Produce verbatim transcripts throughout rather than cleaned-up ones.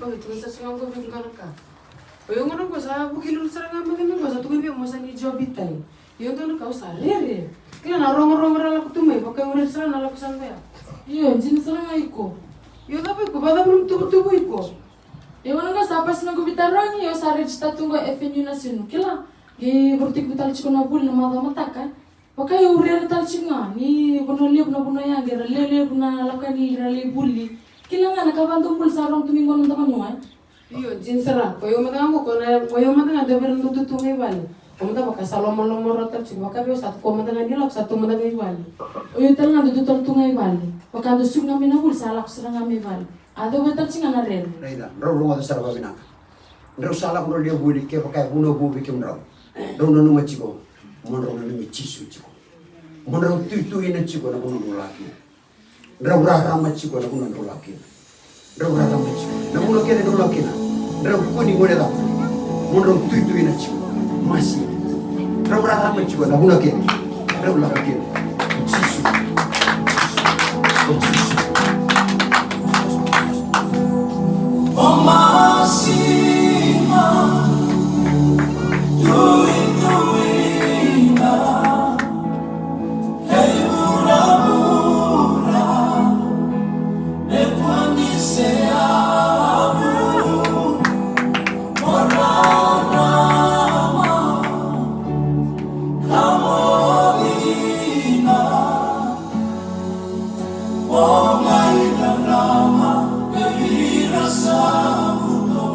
Oi, tukuna sara ga qo vei iko na ka. Oi, au gauna qo sa vuki lulu sara ga mai kina qo, sa tukuni vei au mo sa ni jobi tai. Io, dua na ka au sa rere. Kila na rogorogo ra lako tu mai, vaka au rere sara na lako sara qo ya. Io, dina sara ga iko. Io, cava iko, vakacava na tuvatuva iko? Io, gauna qo sa pasi noqu veitarogi, io sa register tu qo F N U National. Kila, qai vurutaki vei tale tiko na vuli na macawa mataka. Vaka au rere tale tiko ga, ni vanua levu na vanua ya, qai ra lewe levu na lako yani ra lai vuli. Kila ga na ka vakadua buli sa rogo tu mai qo na noda vanua, e? Io, dina sara, ko io mada ga qo, ko na, ko io mada ga dua vei ira na dau tu tu ga i vale. Ko mada vaka sa lomaloma rawa tale tiko, vaka vei au sa tu ko mada ga ni lako, sa tu mada ga i vale. O io tale ga dau tu tale tu ga i vale. Vaka dau suka ga mai na vuli, sa lako sara ga mai vale. A dau vei tale tiko ga na rere. Raica, drau rogoca sara vavinaka. Drau sa lako drau lai vuli, kevaka e vanua vou vei kemudrau. Drau nanuma tiko, mo drau nanumi Jisu tiko. Mo drau tuituina tiko na vanua drau lako kina. Drau rarama tiko na vanua drau lako kina. Drau rarama tiko. Na vanua kece drau lako kina. Drau kua ni gole cava. Mo drau tuituina tiko. Masi. Drau rarama tiko na vanua kece drau lako kina. O Jisu. O Jisu. O masima, tuituina. Kei vuravura, me kua ni se yavu, mo rarama, ka mo dina, mo qai rarama vei ira sa vuka.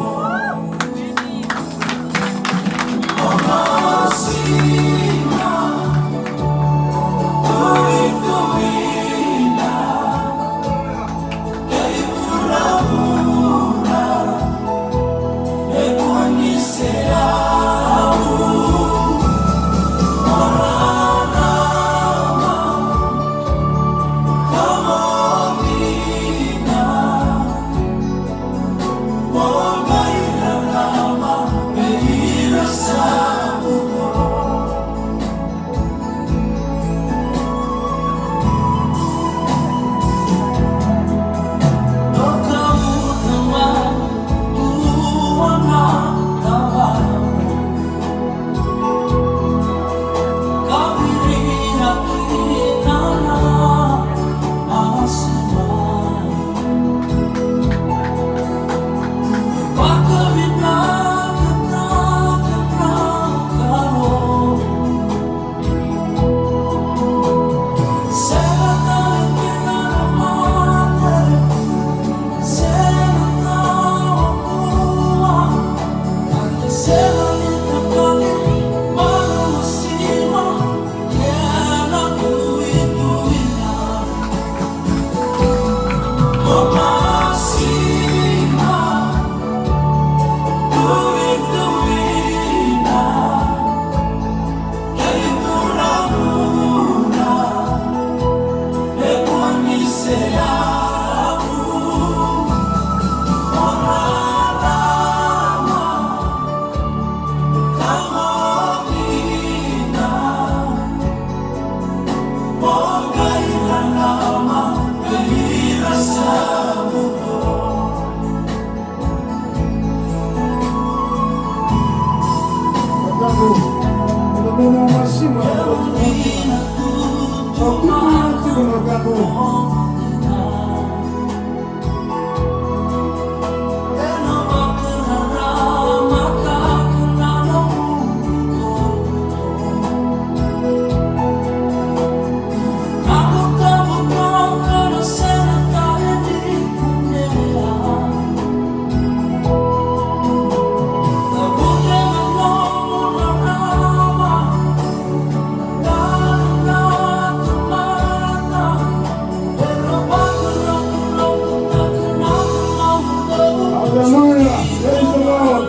Hallelujah. Praise the Lord.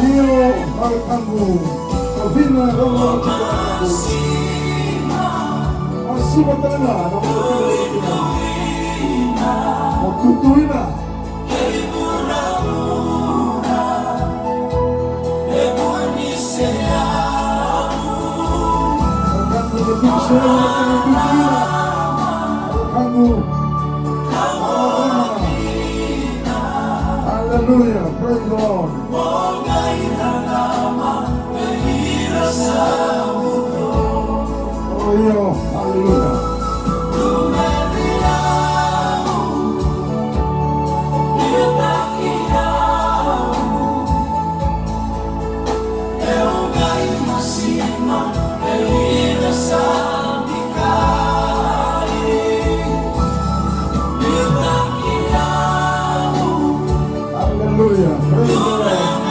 Io, wekaqu. Ko vina rogo tiko na Kalou. Masima tale ga na Kalou. Mo tutuina. Hallelujah. Praise the Lord. Oh, yeah. Hallelujah. Hallelujah. Praise the Lord.